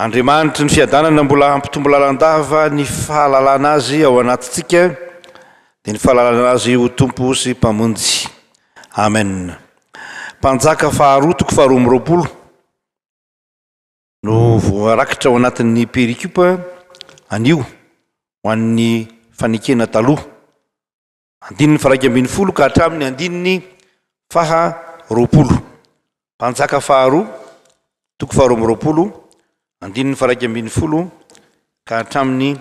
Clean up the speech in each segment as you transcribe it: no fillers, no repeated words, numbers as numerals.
Andriamanitry ny fiadanana mbola hampitombo lalandava ny fahalalana Azy ao anatintsika, dia ny fahalalana Azy ho Tompo sy Mpamonjy. Amen. Mpanjaka faharoa toko faharoa amby roapolo no voarakitra ao anatin'ny perikopa anio ho an'ny fanekena taloha. Andininy faha-11 ka hatramin'ny andininy faha-20. Mpanjaka faharoa, toko faha-22, andininy faha-11 ka hatramin'ny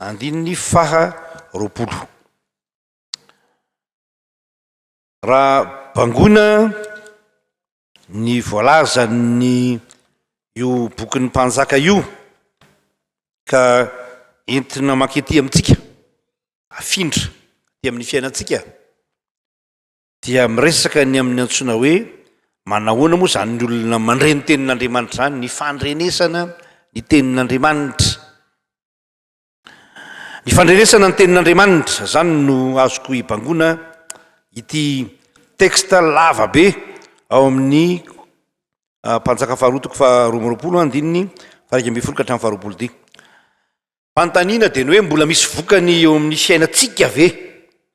andininy faha-20. Raha bangoina ny voalazan'ny io bokin'ny Mpanjaka io ka entina mankety amintsika, afindra aty amin'ny fiainantsika dia miresaka ny amin'ny antsoina hoe manahoana moa izany ny olona mandre ny tenin'Andriamanitra izany, ny fandrenesana ny tenin'Andriamanitra. Ny fandrenesana ny tenin'Andriamanitra, izany no azoko hibangoana ity texte lava be ao amin'ny Mpanjaka faharoa toko faha-22 andininy faha-11 ka hatramin'ny faha-20 ity. Fanontaniana dia ny hoe mbola misy vokany eo amin'ny fiainantsika ve?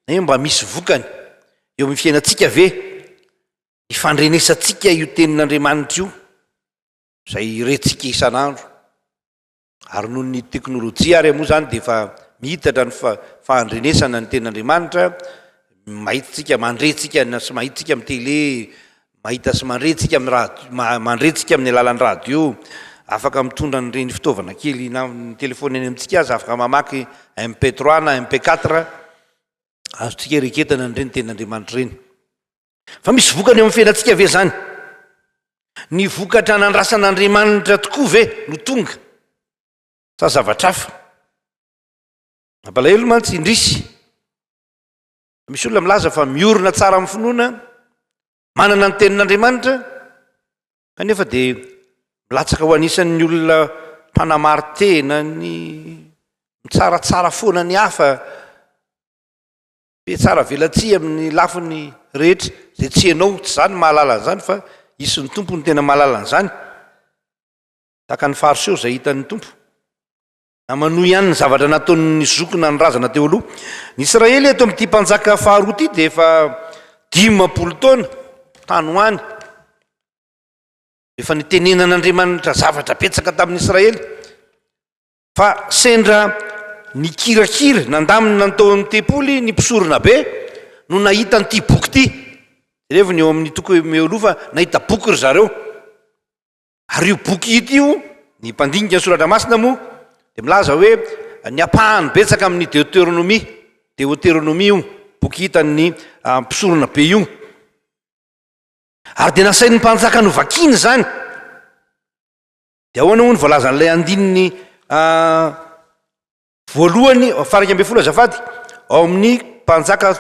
Hoe mba misy vokany eo amin'ny fiainantsika ve ny fandrenesantsika io tenin'Andriamanitra io, izay rentsika isan'andro? Ary noho ny teknolojia ary moa izany dia efa mihitatra ny fahandrenesana ny tenin'Andriamanitra, mahita tsika, mandre tsika na sy mahita tsika amin'ny télé, Mahita sy mandre tsika amin'ny radio, mandre tsika amin'ny alalan'ny radio, afaka mitondra an'ireny fitaovana kely na ny telephone eny amintsika aza afaka mamaky MP3 na MP4, azontsika ireketana an'ireny tenin'Andriamanitra ireny. Fa misy vokany eo amin'ny fiainantsika ve izany? Ny vokatra nandrasan'Andriamanitra tokoa ve no tonga sa zavatra hafa? Mampalahelo mantsy indrisy. Misy olona milaza fa miorina tsara amin'ny finoana, manana ny tenin'Andriamanitra, kanefa dia milatsaka ho anisan'ny olona mpanamari-tena, ny mitsaratsara foana ny hafa, be tsara velatsihy amin'ny lafiny rehetra, izay tsy ianao, tsy izaho no mahalala an'izany fa izy sy ny Tompo no tena mahalala an'izany, tahaka ny Fariseo izay hitan'ny Tompo. Na manohy ihany ny zavatra nataon'ny zoky na ny razana teo aloha. Ny Israely eto amin'ity mpanjaka faharoa ity dia efa 50 taona tany ho any. Efa nitenenan'Andriamanitra zavatra betsaka tamin'ny Israely. Fa sendra nikirakira, nandamina ny tao amin'ny tempoly ny mpisorona be no nahita an'ity boky ity. Jerevo ny eo amin'ny toko mialoha fa nahita boky ry zareo. Ary io boky ito io, ny mpandinika ny soratra masina moa dia milaza hoe ny ampahany betsaka amin'ny Deoteronomia, Deoteronomia io boky hitan'ny mpisorona be io. Ary dia nasain'ny mpanjaka novakiana izany. Dia ahoana hono voalazan'ilay andininy Voalohany, faha-11 azafady, ao amin'ny Mpanjaka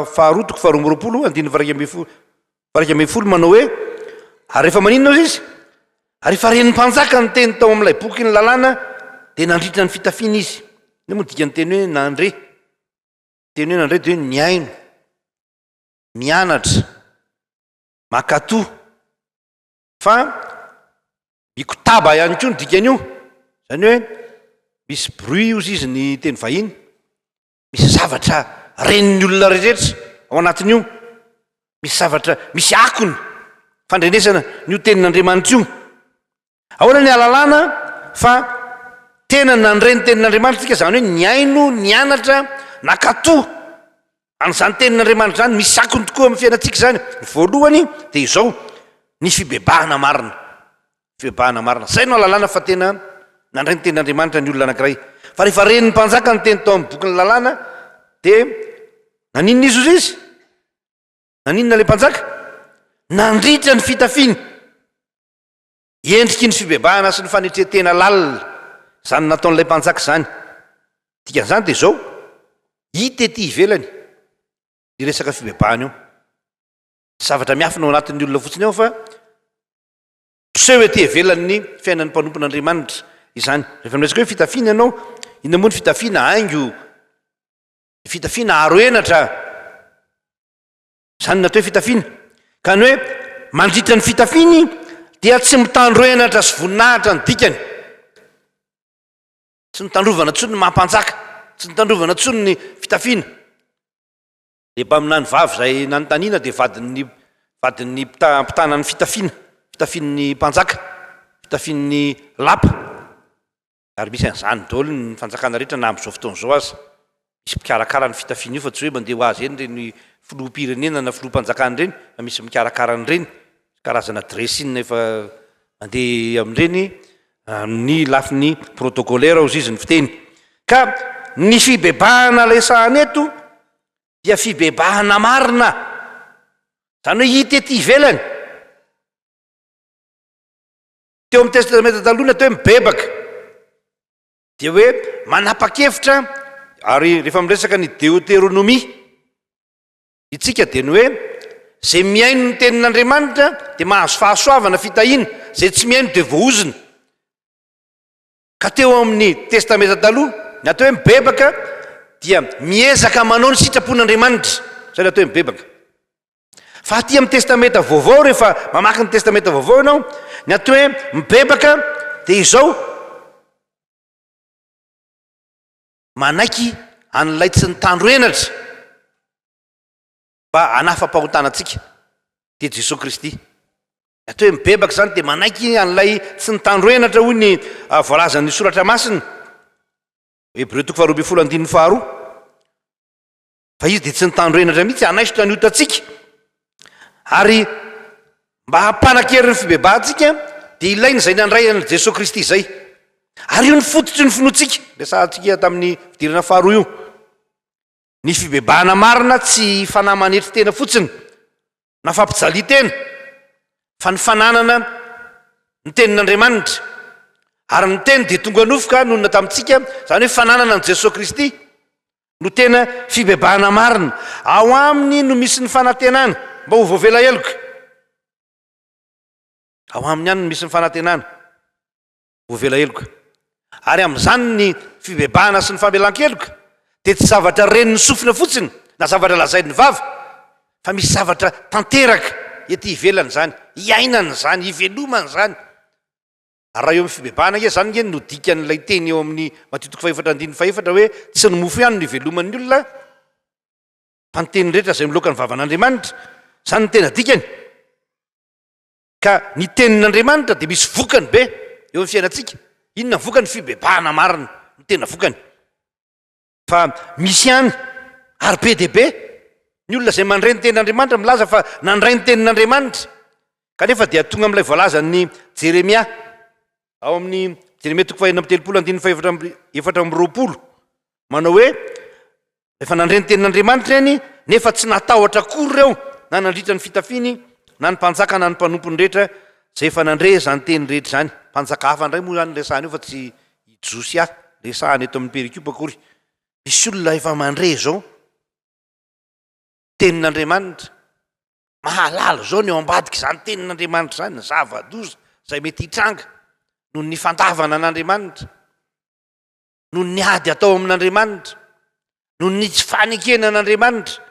faharoa toko faha-22 andininy faha-11, faha-11 manao hoe, Ary rehefa maninona hozy izy? Ary rehefa ren'ny mpanjaka ny teny tao amin'ilay bokin'ny lalàna, dia nandritra ny fitafiana izy. Inona moa ny dikan'ny teny hoe nandre? Ny teny hoe nandre dia hoe nihaino, mianatra, mankatò. Fa mikotaba ihany koa ny dikan'io, zany hoe misy bruit ozy izy ny teny vahiny, misy zavatra ren'ny olona rehetra ao anatin'io, misy zavatra, misy akony fandrenesana an'io tenin'Andriamanitra io. Ahoana ny ahalalana fa tena nandre ny tenin'Andriamanitra tsika, zany hoe nihaino, nianatra, nankatò An'izany tenin'Andriamanitra izany, misy akony tokoa amin'ny fiainantsika izany. Ny voalohany dia izao, ny fibebahana marina. Fibebahana marina. Izay no ahalalana fa tena nandray ny tenin'Andriamanitra ny olona anankiray. Fa rehefa ren'ny mpanjaka ny teny tao amin'ny bokin'ny lalàna, dia naninona izy hozy izy? Naninona ilay mpanjaka? Nandritra ny fitafiany. Endriky ny fibebahana sy ny fanetren-tena lalina izany nataon'ilay mpanjaka izany. Dikan'izany dia izao, hita ety ivelany io resaka fibebahana io. Tsy zavatra miafina ao anatin'ny olona fotsiny ao fa miseho ety ivelan'ny fiainan'ny mpanompon'Andriamanitra izany. Rehefa miresaka hoe fitafiana ianao, inona moa ny fitafiana? Haingo, ny fitafiana aro henatra. Izany no atao hoe fitafiana. Ka ny hoe mandritra ny fitafiany dia tsy mitandro henatra sy voninahitra ny dikany. Tsy notandrovana intsony ny maha mpanjaka, tsy notandrovana intsony ny fitafiana. Ilay mpaminany vavy izay nanontaniana dia vadin'ny vadin'ny mpitana ny fitafiana, fitafian'ny mpanjaka, fitafian'ny lapa. Ary misy an'izany daholo ny fanjakana rehetra na amin'izao fotoana izao aza. Misy mpikarakara ny fitafiana io fa tsy hoe mandeha ho azy eny ireny filoham-pirenena na filoham-panjakana ireny fa misy mikarakara an'ireny. Karazana dressing efa mandeha amin'ireny amin'ny lafiny protocolaire hozy izy ny fiteny. Ka ny fibebahana resahana eto dia fibebahana marina. Izany hoe hita ety ivelany. Teo amin'ny Testamenta Taloha ny atao hoe mibebaka dia hoe manapa-kevitra ary rehefa miresaka ny Deoteronomia itsika dia ny hoe izay mihaino ny tenin'Andriamanitra dia mahazo fahasoavana, fitahiana, izay tsy mihaino dia voaozona. Ka teo amin'ny Testamenta Taloha ny atao hoe mibebaka dia miezaka manao ny sitrapon'Andriamanitra, izay ny atao hoe mibebaka. Fa aty amin'ny Testamenta Vaovao, rehefa mamaky ny Testamenta Vaovao ianao, ny atao hoe mibebaka dia izao, manaiky an'ilay tsy nitandro henatra mba hanafa-pahotana antsika, dia Jesoa Kristy. Ny atao hoe mibebaka izany dia manaiky an'ilay tsy nitandro henatra hoy ny voalazan'ny Soratra Masina, Hebreo toko faharoa ambin'ny folo andininy faharoa. Fa izy dia tsy nitandro henatra mihitsy hanaisotra ny otantsika. Ary mba hampanan-kery ny fibebahantsika dia ilaina izay nandray an'i Jesoa Kristy izay. Ary io ny fototry ny finoantsika, resahantsika tamin'ny fidirana faharoa io. Ny fibebahana marina tsy fanahy manetry tena fotsiny na fampijalian-tena fa ny fananana ny tenin'Andriamanitra. Ary ny teny dia tonga nofo ka nonina tamintsika, izany hoe fananana an'i Jesoa Kristy no tena fibebahana marina. Ao aminy no misy ny fanantenana mba ho voavela heloka. Ao aminy ihany no misy ny fanantenana. Voavela heloka. Ary amin'izany ny fibebahana sy ny famelan-keloka dia tsy zavatra ren'ny sofina fotsiny na zavatra lazain'ny vava fa misy zavatra tanteraka ety ivelany izany, iainana izany, ivelomana izany. Ary raha eo amin'ny fibebahana ange izany ange no dikan'ilay teny eo amin'ny Matio toko fahefatra andininy fahefatra hoe tsy ny mofo ihany no iveloman'ny olona fa ny teny rehetra izay miloaka ny vavan'Andriamanitra. Izany no tena dikany. Ka ny tenin'Andriamanitra dia misy vokany be eo amin'ny fiainantsika. Inona ny vokany? Fibebahana marina no tena vokany. Fa misy ihany, ary be dia be, ny olona izay mandre ny tenin'Andriamanitra milaza fa nandray ny tenin'Andriamanitra, kanefa dia tonga amin'ilay voalazan'i Jeremia ao amin'ny Jeremia toko fahenina amby telopolo andininy fahefatra amby 24 manao hoe Efa nandre ny tenin'Andriamanitra ireny, nefa tsy natahotra akory ireo, na nandritra ny fitafiany, na ny mpanjaka na ny mpanompony rehetra, izay efa nandre izany teny rehetra izany. Mpanjaka hafa indray moa izany no resahana eo fa tsy i Josia resahana eto amin'ny perikopa akory. Misy olona efa mandre izao tenin'Andriamanitra, mahalala izao ny ao ambadik'izany tenin'Andriamanitra izany, ny zava-doza izay mety hitranga noho ny fandavana an'Andriamanitra. noho ny ady atao amin'Andriamanitra, noho ny tsy fanekena an'Andriamanitra,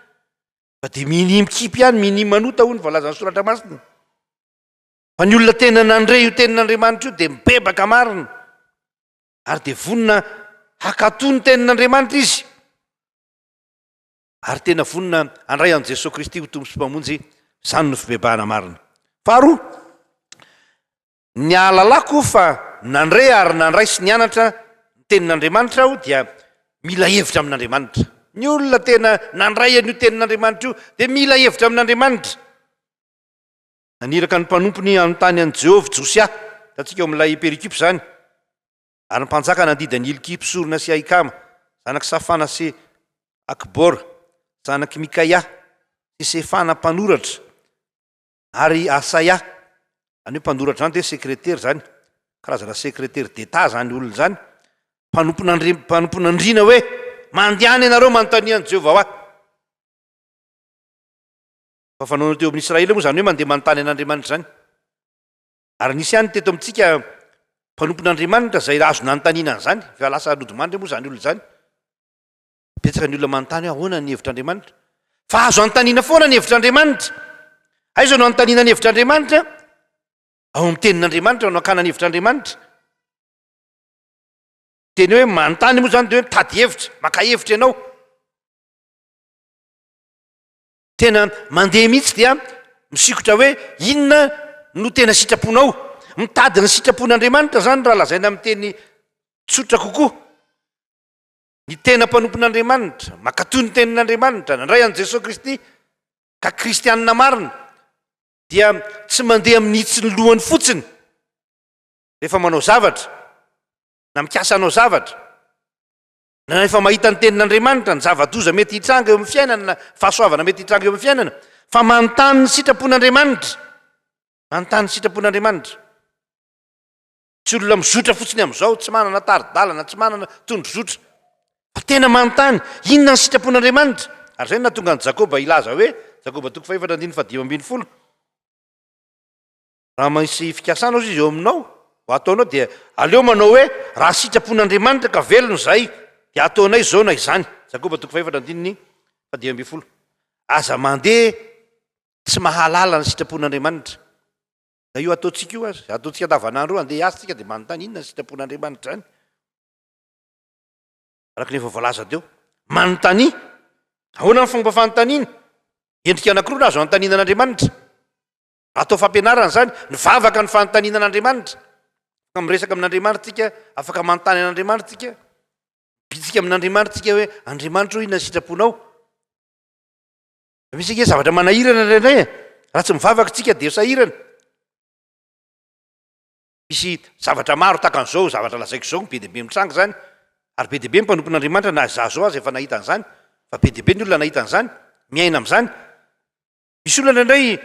fa dia minia mikipy ihany, minia manota hoy ny voalazan'ny Soratra Masina. Fa ny olona tena nandre io tenin'Andriamanitra io dia mibebaka marina, ary dia vonona hankatò ny tenin'Andriamanitra izy, ary tena vonona handray an'i Jesoa Kristy ho Tompo sy Mpamonjy, izany no fibebahana marina. Faharoa, Ny ahalalako fa nandre ary nandray sy nianatra ny Tenin'Andriamanitra aho dia mila hevitra amin'Andriamanitra. Ny olona tena nandray an'io Tenin'Andriamanitra io dia mila hevitra amin'Andriamanitra. Naniraka ny mpanompony hanontany an'i Jehovah Josia, hitantsika ao amin'ilay perikopa izany, ary ny mpanjaka nandidy an'i Hilkia mpisorona sy Ahikama, zanak'i Safana sy Akbora, zanak'i Mikaia, sy Sefana mpanoratra, Ary Asaia, izany hoe mpanoratra izany dia sekretera izany, karazana secrétaire d'Etat izany olona izany, mpanompon'Andri-, mpanompon'andriana hoe, Mandehana ianareo manontania an'i Jehovah ho ahy. Fa fanaonao teo amin'ny Israely moa izany hoe mandeha manontany an'Andriamanitra izany. Ary nisy ihany teto amintsika mpanompon'Andriamanitra izay azo nanontaniana an'izany, fa lasa nodimandry moa izany olona izany. Betsaka ny olona manontany hoe ahoana ny hevitr'Andriamanitra. Fa azo anontaniana foana ny hevitr'Andriamanitra. Aiza no anontaniana ny hevitr'Andriamanitra? Ao amin'ny tenin'Andriamanitra no akana ny hevitr'Andriamanitra. Teny hoe manontany moa zany de hoe mitady hevitra, maka hevitra ianao. Tena mandeha mihitsy dia misikotra hoe inona no tena sitraponao. Mitady ny sitrapon'Andriamanitra zany raha lazaina amin'ny teny tsotra kokoa. Ny tena mpanompon'Andriamanitra, mankatò ny tenin'Andriamanitra, nandray an'i Jesoa Kristy ka kristianina marina dia tsy mandeha amin'ny hitsin'ny lohany fotsiny rehefa manao zavatra na mikasa hanao zavatra na rehefa mahita ny tenin'Andriamanitra, ny zava-doza mety hitranga eo amin'ny fiainana na fahasoavana mety hitranga eo amin'ny fiainana, fa manontany ny sitrapon'Andriamanitra. Manontany ny sitrapon'Andriamanitra. Tsy olona mizotra fotsiny amin'izao, tsy manana tari-dalana, tsy manana tondrozotra, fa tena manontany, inona ny sitrapon'Andriamanitra? Ary izay no nahatonga an'i Jakoba hilaza hoe, Jakoba toko fahefatra andininy fahadimy ambin'ny folo, raha misy fikasana ozy izy eo aminao, ho ataonao dia aleo manao hoe, raha sitrapon'Andriamanitra ka velona izahay, dia ataonay izao na izany. Jakoba toko fahefatra andininy fahadimy ambin'ny folo. Aza mandeha tsy mahalala ny sitrapon'Andriamanitra. Na io ataontsika io aza, ataontsika andavanandro io, andeha hiasa tsika dia manontany inona ny sitrapon'Andriamanitra izany. Araka ny efa voalaza teo. Manontania. Ahoana ny fomba fanontaniana? Endrika anankiroa no azo anontaniana an'Andriamanitra. Atao fampianarana izany, ny vavaka ny fanontaniana an'Andriamanitra. Afaka miresaka amin'Andriamanitra tsika, afaka manontany an'Andriamanitra tsika. Bitsika amin'Andriamanitra tsika hoe Andriamanitra o inona ny sitraponao? Misy ange zavatra manahirana indraindray e. Raha tsy mivavaka tsika dia sahirana. Misy zavatra maro tahaka an'izao zavatra lazaiko izao, be dia be mitranga izany. Ary be dia be ny mpanompon'Andriamanitra na izaho izao aza efa nahita an'izany, fa be dia be ny olona nahita an'izany, miaina amin'izany. Misy olona indraindray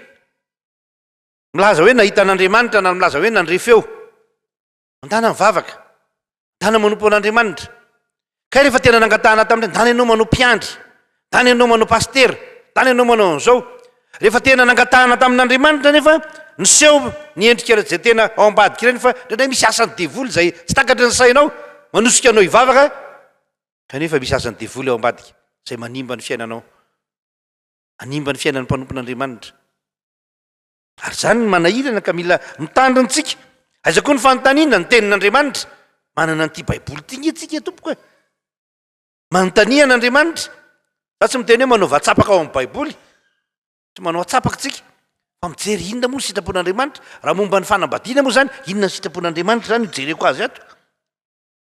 milaza hoe nahita an'Andriamanitra na milaza hoe nandre feo. Mandana mivavaka, mandana manompo an'Andriamanitra. Kay rehefa tena nangatahana tamin'ireny, ndana ianao manao mpiandry, ndana ianao manao pasitera, ndana ianao manao an'izao. Rehefa tena nangatahana tamin'Andriamanitra nefa niseho ny endrika izay tena ao ambadika ireny fa indraindray misy asan'ny devoly izay tsy takatry ny sainao, manosika anao hivavaka, kanefa misy asan'ny devoly ao ambadika izay manimba ny fiainanao, manimba ny fiainan'ny mpanompon'Andriamanitra. Ary izany no manahirana ka mila mitandrina tsika. Aiza koa ny fanontaniana? Ny tenin'Andriamanitra. Manana an'ity Baiboly ity nge tsika tompoko e. Manontania an'Andriamanitra. Za tsy miteny hoe manaova atsapaka ao amin'ny Baiboly. Tsy manao atsapaka tsika. Fa mijery inona moa ny sitrapon'Andriamanitra. Raha momba ny fanambadiana moa izany, inona ny sitrapon'Andriamanitra izany no jereko azy ato.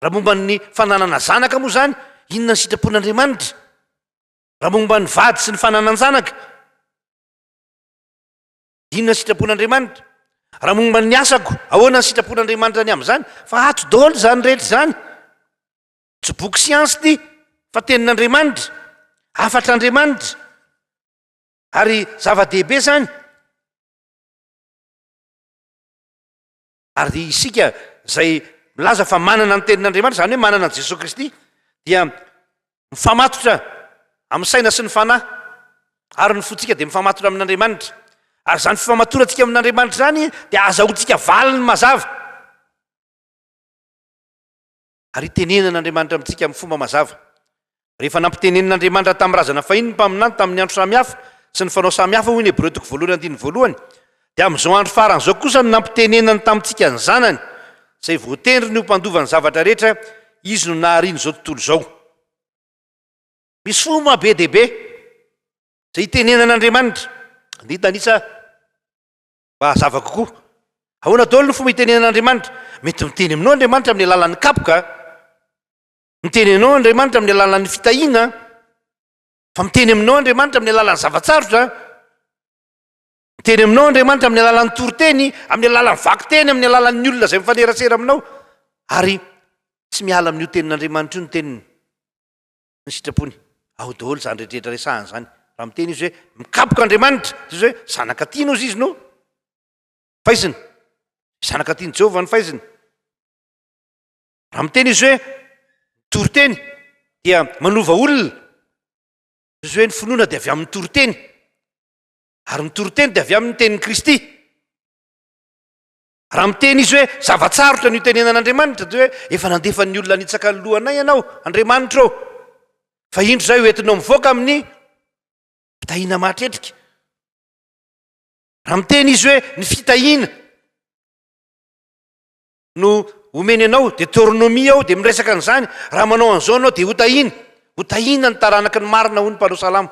Raha momba ny fananana zanaka moa izany, inona ny sitrapon'Andriamanitra. Raha momba ny vady sy ny fananan-janaka, Inona ny sitrapon'Andriamanitra? Raha momba ny asako, ahoana ny sitrapon'Andriamanitra ny amin'izany? Fa ato daholo izany rehetra izany. Tsy boky siansa ity, fa tenin'Andriamanitra, hafatr'Andriamanitra. Ary zava-dehibe izany. Ary isika izay milaza fa manana ny tenin'Andriamanitra, izany hoe manana an'i Jesoa Kristy, dia mifamatotra amin'ny saina sy ny fanahy, ary ny fontsika dia mifamatotra amin'Andriamanitra. Ary izany fifamatorantsika amin'Andriamanitra izany dia ahazahoantsika valiny mazava. Ary itenenan'Andriamanitra amintsika amin'ny fomba mazava. Rehefa nampitenenin'Andriamanitra tamin'ny razana fahiny ny mpaminany tamin'ny andro samihafa sy ny fanao samihafa, hoy ny Hebreo toko voalohany andininy voalohany, dia amin'izao andro farany izao kosa no nampitenenany tamintsika ny Zanany, izay voatendriny ho mpandova ny zavatra rehetra, Izy no nahariany izao tontolo izao. Misy fomba be dia be izay itenenan'Andriamanitra. Andeha hitanisa aho mba hazava kokoa. Ahoana daholo ny fomba itenenan'Andriamanitra? Mety miteny aminao Andriamanitra amin'ny alalan'ny kapoka. Miteny anao Andriamanitra amin'ny alalan'ny fitahiana, fa miteny aminao Andriamanitra amin'ny alalan'ny zava-tsarotra. Miteny aminao Andriamanitra amin'ny alalan'ny toriteny, amin'ny alalan'ny vakiteny, amin'ny alalan'ny olona izay mifanerasera aminao. Ary tsy miala amin'io tenin'Andriamanitra io ny teniny, ny sitrapony. Ao daholo izany rehetrarehetra resahana izany. Raha miteny izy hoe mikapoka Andriamanitra, izy hoe zanaka tiana ozy izy no faizina. Zanaka tian'i Jehovah ny faizina. Raha miteny izy hoe mitory teny dia manova olona, izy hoe ny finoana dia avy amin'ny toriteny, ary ny toriteny dia avy amin'ny tenin'i Kristy. Raha miteny izy hoe zava-tsarotra ny itenenan'Andriamanitra dia hoe efa nandefa ny olona nitsaka ny lohanay ianao, Andriamanitra ô, fa indro izahay hoentinao mivoaka amin'ny fitahiana mahatretrika. Raha miteny izy hoe ny fitahiana. No omeny anao, Deteronomia ao dia miresaka an'izany, raha manao an'izao ianao dia hotahina, hotahina ny taranaky ny marina hoy ny mpanao salamo.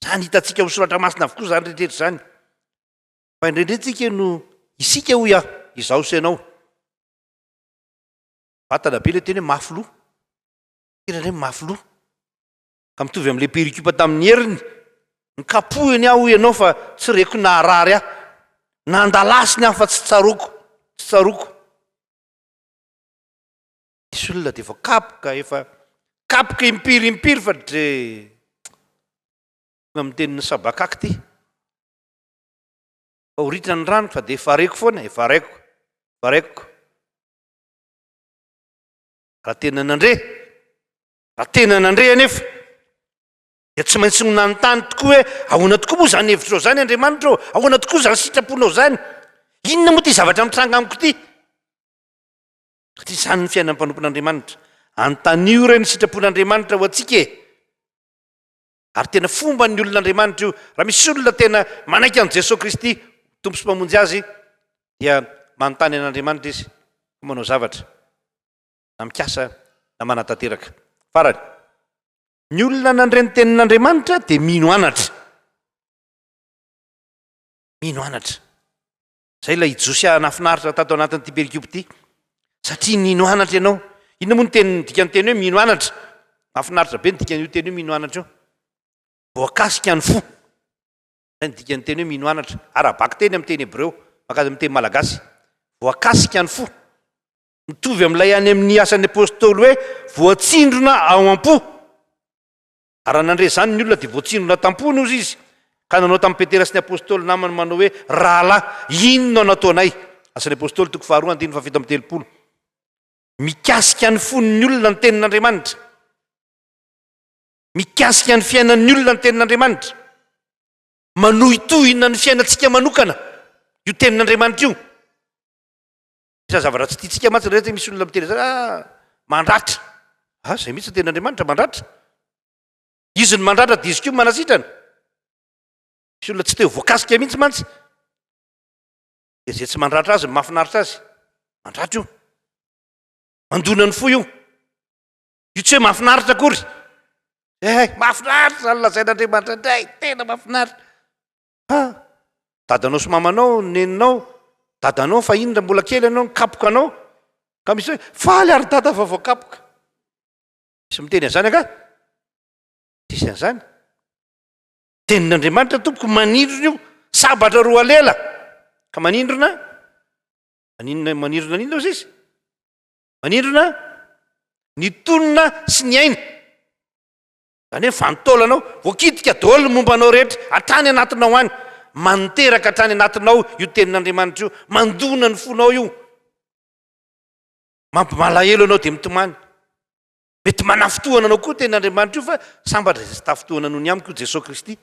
Izany hitantsika ao soratra masina avokoa izany rehetra izany. Fa indraindray tsika no isika hoy aho, izaho sy ianao. Vatana be ilay teny hoe mafy loha. Indraindray mafy loha. Ka mitovy amin'ilay perikopa tamin'ny heriny, Nikapohiny aho hoy ianao fa tsy reko naharary ahy. Nandalasiny aho fa tsy tsaroako, tsy tsaroako. Misy olona dia voakapoka efa kapoka impiry impiry fa dre tonga amin'ny tenin'ny sabakaka ity. Fa ho ritra ny rano fa dia efa reko foana, efa reko, efa reko. Raha tena nandre, raha tena nandre anefa, dia tsy maintsy ho nanontany tokoa hoe, ahoana tokoa moa izany hevitrao izany Andriamanitra ô? Ahoana tokoa izany sitraponao izany? Inona moa ity zavatra mitranga amiko ity? Satria izany ny fiainan'ny mpanompon'Andriamanitra. Anontanio re ny sitrapon'Andriamanitra ho antsika e! Ary tena fomban'ny olon'Andriamanitra io. Raha misy olona tena manaiky an'i Jesoa Kristy ho Tompo sy Mpamonjy azy, dia manontany an'Andriamanitra izy, fa manao zavatra, na mikasa na manatanteraka. Farany, ny olona nandre ny tenin'Andriamanitra dia mino anatra. Mino anatra. Izay ilay Josia nahafinaritra tato anatin'ity perikopa ity. Satria nino anatra ianao. Inona moa ny teny dikan'ny teny hoe mino anatra? Mahafinaritra be ny dikan'io teny hoe mino anatra io. Voakasika ny fo. Izay ny dikan'ny teny hoe mino anatra. Ara-bakiteny amin'ny teny hebreo, mankany amin'ny teny malagasy. Voakasika ny fo. Mitovy amin'ilay any amin'ny asan'ny apostoly hoe voatsindrona ao am-po. Ary raha nandre izany ny olona dia voatsindrona tam-pony, hozy izy, ka nanao tamin'i Petera sy ny apostoly namany manao hoe, Rahalahy, inona no ataonay? Asan'ny Apostoly toko faharoa andininy fahafito amby telopolo. Mikasika ny fon'ny olona ny tenin'Andriamanitra. Mikasika ny fiainan'ny olona ny tenin'Andriamanitra. Manohitohina ny fiainantsika manokana io tenin'Andriamanitra io. Misy zavatra tsy tiantsika mantsy indraindray misy olona miteny zany, ah, mandratra. Ah, zay mihitsy ny tenin'Andriamanitra, mandratra. Izy no mandratra dia izy koa manasitrana. Misy olona tsy te ho voakasika mihitsy mantsy. Dia izay tsy mandratra azy no mahafinaritra azy. Mandratra io. Mandona ny fo io. Io tsy hoe mahafinaritra akory. Eh, mahafinaritra zany lazain'Andriamanitra indray, tena mahafinaritra. Ha! Dadanao sy mamanao, neninao, dadanao fahiny raha mbola kely ianao nikapoka anao, ka misy hoe faly ary dada fa voakapoka. Misy miteny an'izany angaha? Tsisy an'izany. Tenin'Andriamanitra tompoko manindrona io, sabatra roa lela ka manindrona, maninona manindrona an'inona ozy izy? Manindrona ny tonona sy ny aina. Izany hoe vanin-taolanao, voakitika daholo ny momba anao rehetra, hatrany anatinao any. Manteraka hatrany anatinao io tenin'Andriamanitra io, mandona ny fonao io. Mampimalahelo anao dia mitomany. Mety manafintohana anao koa tenin'Andriamanitra io fa sambatra izay tsy tafintohana noho ny amiko Jesoa Kristy.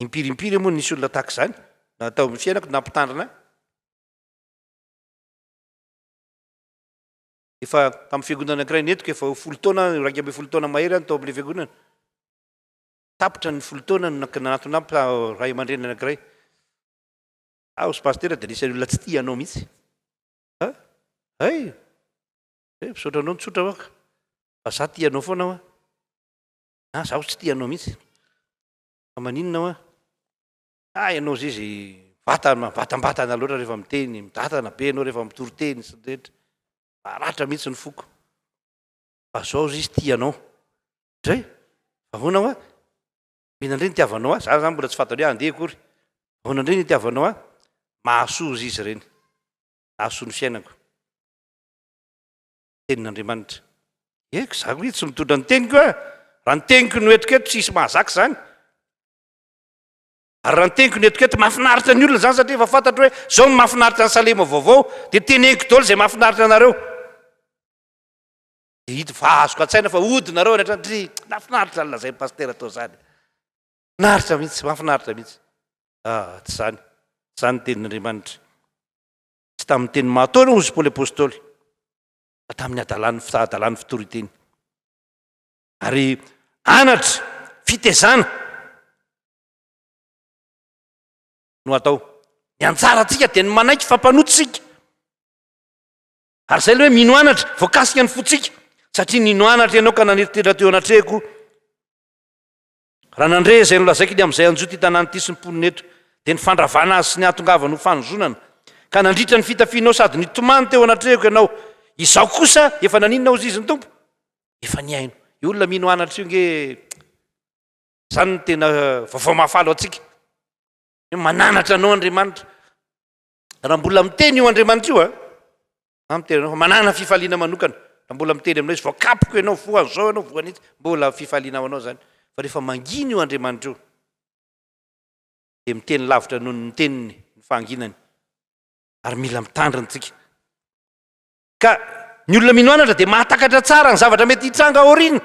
Impiry impiry moa nisy olona tahaka izany na tao amin'ny fiainako nampitandrina ahy. Efa tamin'ny fiangonana anankiray nentiko, efa ho folo taona, 11 taona mahery aho no tao amin'ilay fiangonana. Tapitra ny folo taona no nanatona ahy ray aman-dreny anankiray. Aho sy pasitera dia anisan'ny olona tsy tia anao mihitsy. Ha? Hay! Eh, misaotra anao nitsotra hoaka. Fa za tia anao foana hoa. Ah, zaho tsy tia anao mihitsy. Fa maninona hoa? Ah, ianao zay izy vatana, vatambatana loatra rehefa miteny, midatana be ianao rehefa mitory teny sy ny rehetra. Maratra mihitsy ny foko. Fa zao izy tia anao. Dray, fa ahoana hoa? Mino indray ny itiavanao ahy. Za zany mbola tsy fantany hoe handeha akory. Ahoana indray ny itiavanao ahy? Mahasoa izy ireny. Mahasoa ny fiainako. Tenin'Andriamanitra. Eko, za hoe tsy mitondra ny teniko aho. Raha ny teniko no entiko eto, tsy hisy mahazaka izany. Ary raha ny teniko no entiko eto, mahafinaritra ny olona izany satria efa fantatro hoe izao no mahafinaritra ny Salema vaovao, dia teneniko daholo izay mahafinaritra anareo. Dia hita fa azoko an-tsaina fa hody nareo any an-trano, dry, nahafinaritra ny lazain'ny pasitera tao izany. Finaritra mihitsy, mahafinaritra mihitsy. Ah, tsy izany. Tsy izany ny tenin'Andriamanitra. Tsy tamin'ny teny mahataona hozy Paoly Apostoly, fa tamin'ny hadalan'ny fahadalan'ny fitorian-teny. Ary anatra, fitezana no atao. Ny anjarantsika dia ny manaiky fa mpanota isika. Ary izay ilay hoe mino anatra, voakasika ny fontsika, satria nino anatra ianao ka nanetry tena teo anatrehako. Raha nandre izay nolazaiko ny amin'izay hanjo ity tanàna ity sy ny mponina eto, dia ny fandravana azy sy ny hahatongavany ho fanozonana, ka nandritra ny fitafianao sady nitomany teo anatrehako ianao, izaho kosa efa naninona hozy izy ny Tompo? Efa nihaino. Io olona mino anatra io nge, izany no tena vaovao mahafaly ho antsika. Hoe mananatra anao Andriamanitra. Raha mbola miteny io Andriamanitra io a, za miteny anao fa manana fifaliana manokana. Raha mbola miteny aminao izy, voakapoko ianao, voan'izao ianao, voan'itsy, mbola fifaliana ho anao zany. Fa rehefa mangina io Andriamanitra io, dia miteny lavitra noho ny teniny ny fahanginany. Ary mila mitandrina tsika. Ka ny olona mino anatra dia mahatakatra tsara ny zavatra mety hitranga aoriana.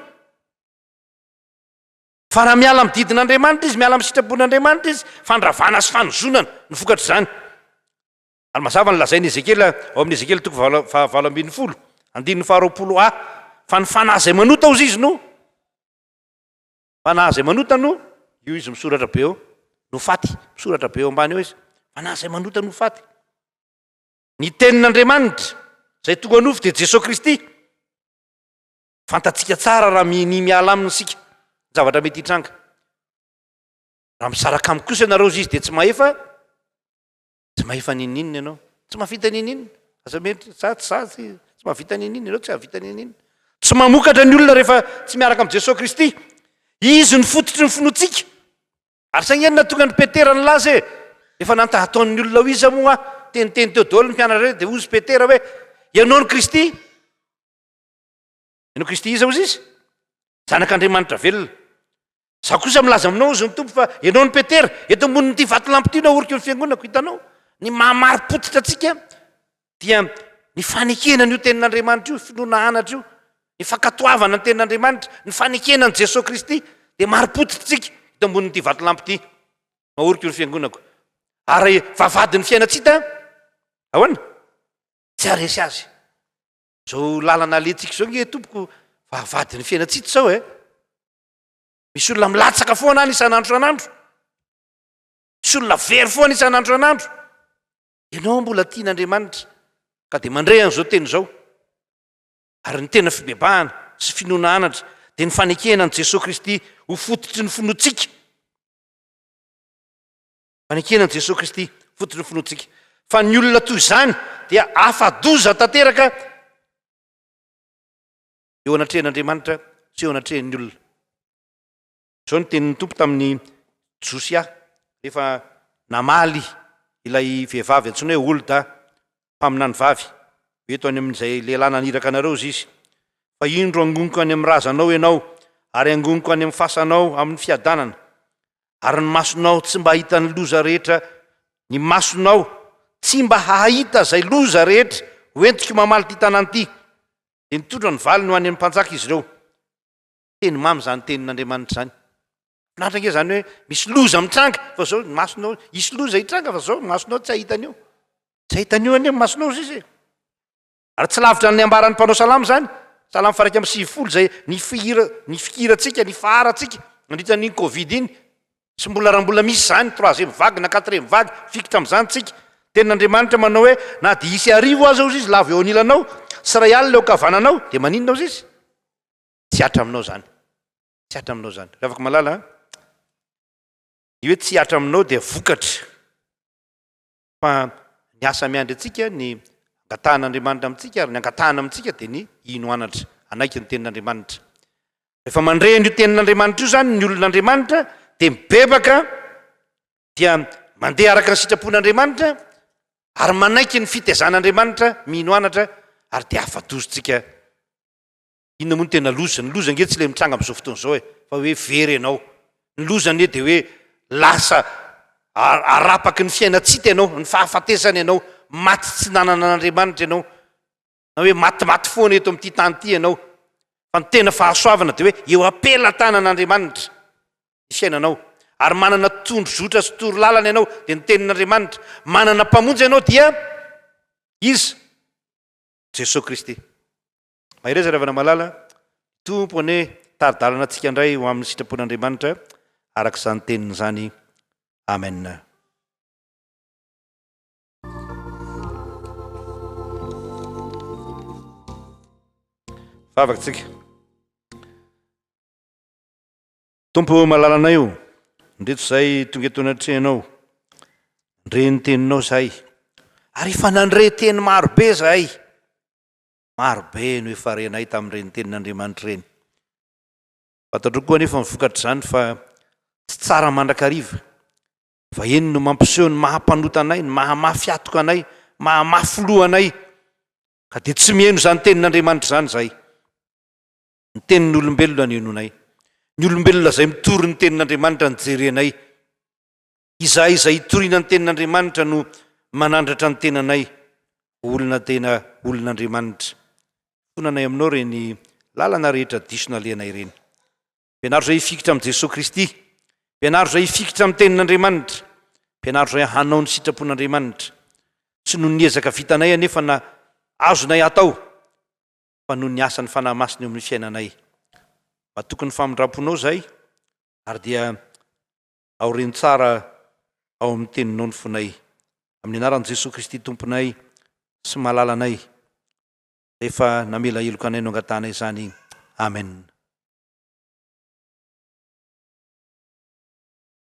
Fa raha miala amin'ny didin'Andriamanitra izy, miala amin'ny sitrapon'Andriamanitra izy, fandravana sy fanozonana no vokatr'izany. Ary mazava ny lazain'i Ezekiela ao amin'ny Ezekiela toko fahavalo ambin'ny folo, andininy faharoapolo a, fa ny fanahy izay manota hozy izy no, fanahy izay manota no, io izy misoratra be eo, no faty, misoratra be eo ambany eo izy, fanahy izay manota no faty. Ny tenin'Andriamanitra izay tonga nofo dia Jesoa Kristy. Fantatsika tsara raha minia miala aminy isika, ny zavatra mety hitranga. Raha misaraka amiko kosa ianareo izy dia tsy mahefa, tsy mahefa n'inon'inona ianao. Tsy mahavita n'inon'inona. Aza mety, za tsy za tsy, tsy mahavita n'inon'inona, ianao tsy hahavita n'inon'inona. Tsy mamokatra ny olona rehefa tsy miaraka amin'i Jesoa Kristy. Izy no fototry ny finoantsika. Ary saingy inona tonga an'i Petera nilaza e? Efa nanta hataon'ny olona ho iza moa aho? Teniteny teo daholo ny mpianatra rehetra dia hozy Petera hoe, Ianao no Kristy. Ianao Kristy iza hozy izy? Zanak'Andriamanitra velona. Izaho kosa milaza aminao hozy ny Tompo fa ianao no Petera, eto ambonin'ity vatolampy ity no ahoriko ny fiangonako. Hitanao? Ny maha-marim-pototra antsika dia ny fanekena an'io tenin'Andriamanitra io, finoana anatra io, ny fankatoavana ny tenin'Andriamanitra, ny fanekena an'i Jesoa Kristy dia marim-pototra antsika eto ambonin'ity vatolampy ity no ahoriko ny fiangonako. Ary vavahadin'ny fiainan-tsy hita ahoana? Tsy haharesy azy. Zao lalana alentsika zao nge tompoko vavahadin'ny fiainan-tsy hita zao e. Misy olona milatsaka foana any isan'andro isan'andro. Misy olona very foana isan'andro isan'andro. Ianao mbola tian'Andriamanitra ka dia mandre an'izao teny izao. Ary ny tena fibebahana sy finoana anatra dia ny fanekena an'i Jesoa Kristy ho fototry ny finoantsika. Fanekena an'i Jesoa Kristy, fototry ny finoantsika. Fa ny olona toy izany dia afa-doza tanteraka eo anatrehan'Andriamanitra sy eo anatrehan'ny olona. Izao ny tenin'ny Tompo tamin'i Josia rehefa namaly ilay vehivavy antsoina hoe Holda, mpaminany vavy, Eto any amin'izay lehilahy naniraka anareo izy, fa indro hangoniko any amin'ny razanao ianao, ary hangoniko any amin'ny fasanao amin'ny fiadanana, Ary ny masonao tsy mba hahita ny loza rehetra, ny masonao tsy mba hahita izay loza rehetra hoentiko mamaly ity tanàna ity. Dia nitondra ny valiny ho any amin'ny mpanjaka izy ireo. Teny mamy izany tenin'Andriamanitra izany. Finaritra ange izany hoe misy loza mitranga fa izao ny masonao, hisy loza hitranga fa izao ny masonao tsy hahita an'io. Tsy hahita an'io anie ny masonao izy e. Ary tsy lavitra ny ambaran'ny mpanao salamo izany, Salamo faha 91 izay nifihira, nifikirantsika, nifaharantsika nandritra an'iny Covid iny, sy mbola raha mbola misy izany troisième vague na quatrième vague, mifikitra amin'izany tsika. Tenin'Andriamanitra manao hoe na dia hisy arivo aza hozy izy lavo eo anilanao, sy iray alina eo ankavananao, dia maninona hozy izy? Tsy hihatra aminao izany. Tsy hihatra aminao izany. Ry havako malala a, ny hoe tsy hihatra aminao dia vokatra. Fa ny asa miandry antsika, ny angatahan'Andriamanitra amintsika, ary ny angatahana amintsika dia ny hino anatra, hanaiky ny tenin'Andriamanitra. Rehefa mandre an'io tenin'Andriamanitra io izany ny olon'Andriamanitra dia mibebaka, dia mandeha araka ny sitrapon'Andriamanitra, ary manaiky ny fitezan'Andriamanitra, mino anatra, ary dia afa-dozintsika. Inona moa no tena loza? Ny loza ange tsy ilay mitranga amin'izao fotoana izao e, fa hoe very ianao. Ny loza anie dia hoe lasa arapaky ny fiainan-tsita ianao, ny fahafatesana ianao, maty tsy nanana an'Andriamanitra ianao, na hoe matimaty foana eto amin'ity tany ity ianao. Fa ny tena fahasoavana dia hoe eo am-pelatanan'Andriamanitra ny fiainanao, ary manana tondrozotra sy torolalana ianao, dia ny tenin'Andriamanitra. Manana Mpamonjy ianao dia Iza? Jesoa Kristy. Mahereza ry havana malala, Tompo anie hitari-dalana antsika indray ho amin'ny sitrapon'Andriamanitra araka izany teniny izany. Amen. Vavaka tsika. Tompo malalanay o, ndreto izay tonga eto anatrehanao, nandre ny teninao izahay, ary efa nandre teny maro be izahay, maro be no efa renay tamin'ireny tenin'Andriamanitra ireny. Fantatrao koa anefa ny vokatr'izany fa tsy tsara mandrakariva, fa eny no mampiseho ny maha mpanota anay, ny maha mafy hatoka anay, maha mafy loha anay, ka dia tsy mihaino izany tenin'Andriamanitra izany izahay. Ny tenin'olombelona no henoinay. Ny olombelona izay mitory ny tenin'Andriamanitra no jerenay. Izahay izay itoriana ny tenin'Andriamanitra no manandratra ny tenanay ho olona tena olon'Andriamanitra. Ifonanay aminao ireny lalana rehetra diso nalehanay ireny. Ampianaro izay hifikitra amin'i Jesoa Kristy. Ampianaro izay hifikitra amin'ny tenin'Andriamanitra. Ampianaro izay hanao ny sitrapon'Andriamanitra. Tsy noho ny ezaka vitanay anefa na azonay atao fa noho ny asan'ny Fanahy Masina eo amin'ny fiainanay. Matoky ny famindram-ponao izahay ary dia aoreno tsara ao amin'ny Teninao ny fonay. Amin'ny anaran'i Jesoa Kristy Tomponay sy Malalanay, izay efa namela heloka anay no angatahanay izany. Amen.